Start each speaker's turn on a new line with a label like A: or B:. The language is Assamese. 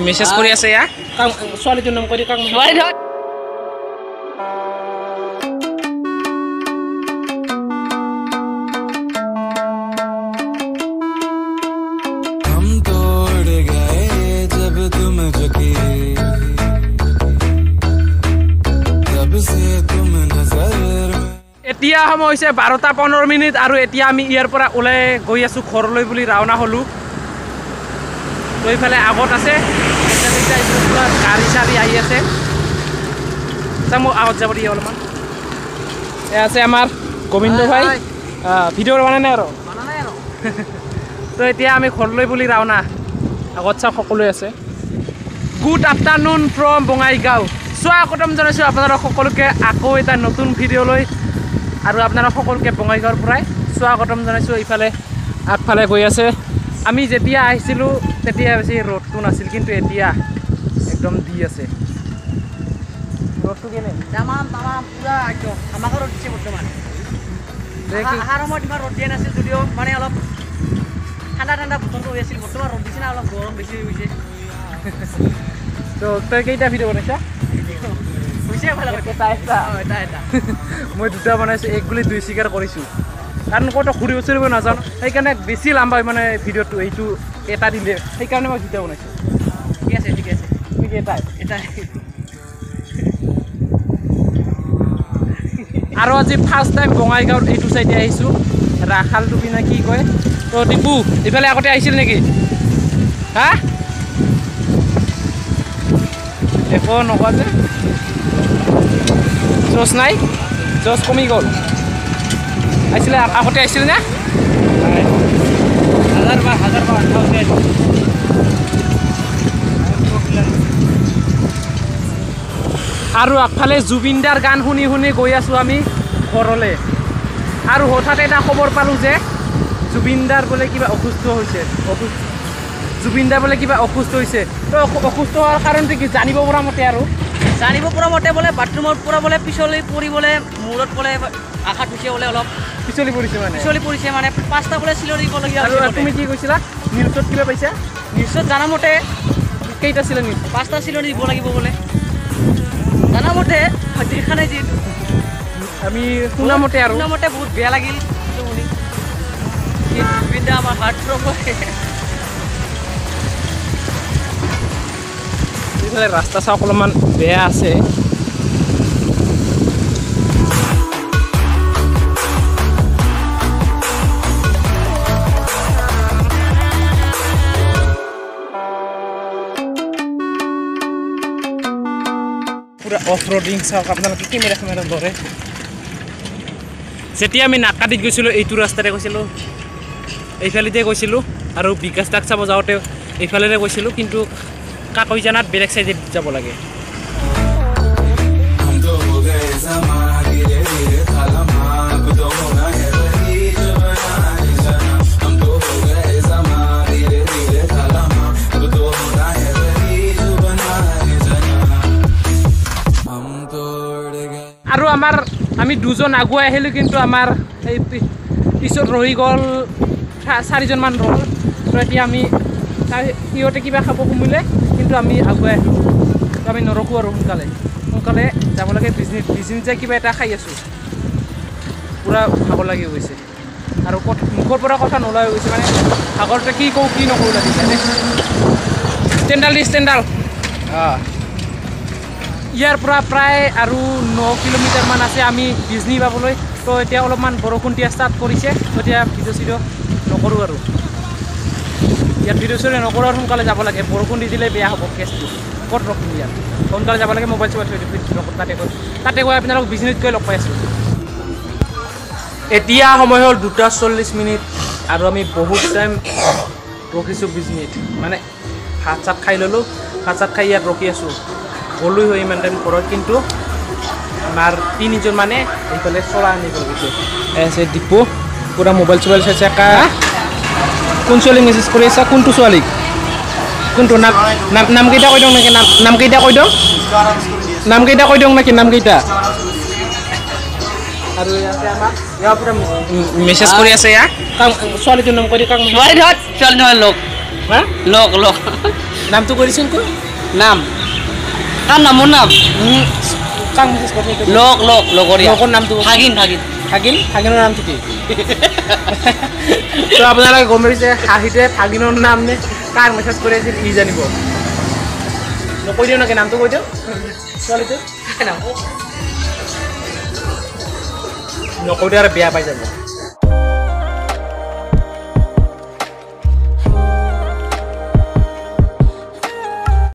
A: মেছেজ কৰি আছে ইয়া ছোৱালীটোৰ নাম কৈ কাক এতিয়া সময় হৈছে 12:15 আৰু এতিয়া আমি ইয়াৰ পৰা ওলাই গৈ আছো ঘৰলৈ বুলি ৰাওনা হ'লো। তো এইফালে আগত আছে গাড়ী চাড়ী আহি আছে, মোক আগত যাব দিয়ে অলপমান। এয়া আছে আমাৰ গোবিন্দ ভাই, ভিডিঅ' বনাই নাই আৰু। তো এতিয়া আমি ঘৰলৈ বুলি ৰাওনা, আগত চাওক সকলোৱে আছে। গুড আফটাৰনুন ফ্ৰম বঙাইগাঁও, স্বাগতম জনাইছোঁ আপোনালোক সকলোকে আকৌ এটা নতুন ভিডিঅ'লৈ। আৰু আপোনালোক সকলোকে বঙাইগাঁৱৰ পৰাই স্বাগতম জনাইছোঁ। ইফালে আগফালে গৈ আছে। আমি যেতিয়া আহিছিলোঁ তেতিয়া বেছি ৰ'দটো নাছিল, কিন্তু এতিয়া একদম দি আছে ৰ'দটো। কেনে
B: তামাম তামাম পুৰা একদম আমাকো ৰ'দ দিছে বৰ্তমান। অহাৰ সময়ত ইমান ৰ'দ দিয়া নাছিল যদিও মানে অলপ ঠাণ্ডা ঠাণ্ডা বতৰটো হৈ আছিল, বৰ্তমান ৰ'দ দিছে না, অলপ গৰম বেছি হৈ গৈছে।
A: তো তই কেইটা ভিডিঅ' বনাইছা? মই দুটা বনাইছোঁ, এক গুলি দুই চিকাৰ কৰিছোঁ, কাৰণ ক'তো ঘূৰিব চুৰিব নাজানো, সেইকাৰণে বেছি লাম্বা মানে ভিডিঅ'টো এইটো এটা দিলে, সেইকাৰণে মই দুটা বনাইছোঁ।
B: ঠিক আছে ঠিক আছে,
A: তুমি কি এটাই
B: এটাই?
A: আৰু আজি ফাৰ্ষ্ট টাইম বঙাইগাঁৱত এইটো চাইডে আহিছোঁ, ৰাখালডুবি নে কি কয়। তো দীপু ইফালে আগতে আহিছিল নেকি? হা, একো নকোৱা যে জোচ নাই, জোচ কমি গ'ল। আহিছিলে আগতে আহিছিল নে? আৰু আগফালে জুবিনদাৰ গান শুনি শুনি গৈ আছোঁ আমি ঘৰলৈ। আৰু হঠাৎ এটা খবৰ পালোঁ যে জুবিনদাৰ বোলে কিবা অসুস্থ হৈছে, জুবিনদাৰ বোলে কিবা অসুস্থ হৈছে। তো অসুস্থ হোৱাৰ কাৰণটো কি জানিব পৰা মতে? আৰু
B: জানিব পৰা মতে বোলে বাথৰুমৰ পৰা বোলে পিছলি পৰিবলৈ মূৰত বোলে আঘাত হৈছে বোলে, অলপ
A: পিছলি পৰিছে, মানে
B: পিছলি পৰিছে মানে 5টা বোলে চিলনি দিবলগীয়া হৈছে।
A: আৰু তুমি কি কৈছিলা নিউজত কিবা পাইছা?
B: নিউজত জানা মতে
A: কেইটা চিলনি?
B: 5টা চিলনি দিব লাগিব বোলে জানা মতে, দেখা নাই যিহেতু
A: আমি শুনা মতে। আৰু
B: শুনা মতে বহুত বেয়া লাগিল শুনি, জুবিনদা আমাৰ হাৰ্ট থ্ৰব হয়।
A: এইফালে ৰাস্তা চাওক অলপমান বেয়া আছে। পুৰা অফ ৰোডিং চাওক আপোনালোকে, কেমেৰা চেমেৰা ধৰে। যেতিয়া আমি নাকাটিত গৈছিলোঁ এইটো ৰাস্তাৰে গৈছিলোঁ, এইফালেতে গৈছিলোঁ। আৰু বিকাশ দাক চাব যাওঁতে এইফালেৰে গৈছিলোঁ, কিন্তু কাকৈজানাত বেলেগ চাইডে যাব লাগে। আৰু আমাৰ আমি দুজন আগুৱাই আহিলোঁ, কিন্তু আমাৰ এই পিছত ৰহি গ'ল চাৰিজনমান ৰ'ল। তো এতিয়া আমি সিহঁতে কিবা খাব সোমিলে, কিন্তু আমি আগুৱাই আহিলোঁ। তো আমি নৰখোঁ আৰু সোনকালে সোনকালে যাব লাগে। বিজনেছ যাই কিবা এটা খাই আছোঁ, পূৰা ভাগৰ লাগি গৈছে। আৰু মুখৰ পৰা কথা নোলাই গৈছে, মানে ভাগৰতে কি কওঁ কি নকওঁ লাগিছে। ষ্টেণ্ডাল দি ষ্টেণ্ডাল। অঁ, ইয়াৰ পৰা প্ৰায় আৰু 9 কিলোমিটাৰমান আছে আমি বিজনী পাবলৈ। তো এতিয়া অলপমান বৰষুণ দিয়া ষ্টাৰ্ট কৰিছে, এতিয়া ভিডিঅ' চিডিঅ' নকৰোঁ আৰু ইয়াত ভিডিঅ' চিডিঅ' নকৰোঁ আৰু সোনকালে যাব লাগে। বৰষুণ দি দিলে বেয়া হ'ব কেছটো, ক'ত ৰখিম ইয়াত? সোনকালে যাব লাগে, মোবাইল চোবাইল থৈ দিওঁ তাতে গৈ, তাতে গৈ আপোনালোক বিজনীত গৈ লগ পাই আছোঁ। এতিয়া সময় হ'ল 2:40 আৰু আমি বহুত টাইম ৰখিছোঁ বিজনীত, মানে ভাত চাত খাই ল'লোঁ, ভাত চাত খাই ইয়াত ৰখি আছোঁ। গ'লোঁ হৈ ইমান টাইম ঘৰত, কিন্তু আমাৰ তিনিজন মানে এইফালে চলা আনিব গৈছে। আছে দীপু পূৰা মোবাইল চোবাইল চাইছে। কোন ছোৱালীক মেছেজ কৰি আছা? কোনটো ছোৱালীক? কোনটো নাম? নামকেইটা কৈ দিওঁ নেকি? নামকেইটা কৈ দিওঁ, নামকেইটা কৈ দিওঁ নেকি? নামকেইটা আৰু ইয়াতে আমাৰ ইয়াৰ পৰা মেছেজ কৰি আছে। ইয়াৰ ছোৱালীটোৰ নাম কৈ দিওঁ।
B: ছোৱালী নহয়, ছোৱালী নহয়, লোক।
A: হা,
B: লোক লোক।
A: নামটো কৰিছোন কৈ।
B: নাম কাৰ নাম? মোৰ নাম
A: কাক মেছেজ কৰি?
B: লগ লগ লগৰীয়া।
A: লগৰ নামটো?
B: ভাগিন ভাগিন।
A: ভাগিন, ভাগিনৰ নামটো কি? তো আপোনালোকে গম পাইছে হাঁহিতে ভাগিনৰ নাম নে কাক মেছেজ কৰি আছিল ই জানিব। নকৈ দিওঁ নেকি নামটো? কৈ দিওঁ ছোৱালীটো, নকৈ দিওঁ আৰু বেয়া পাই যাব।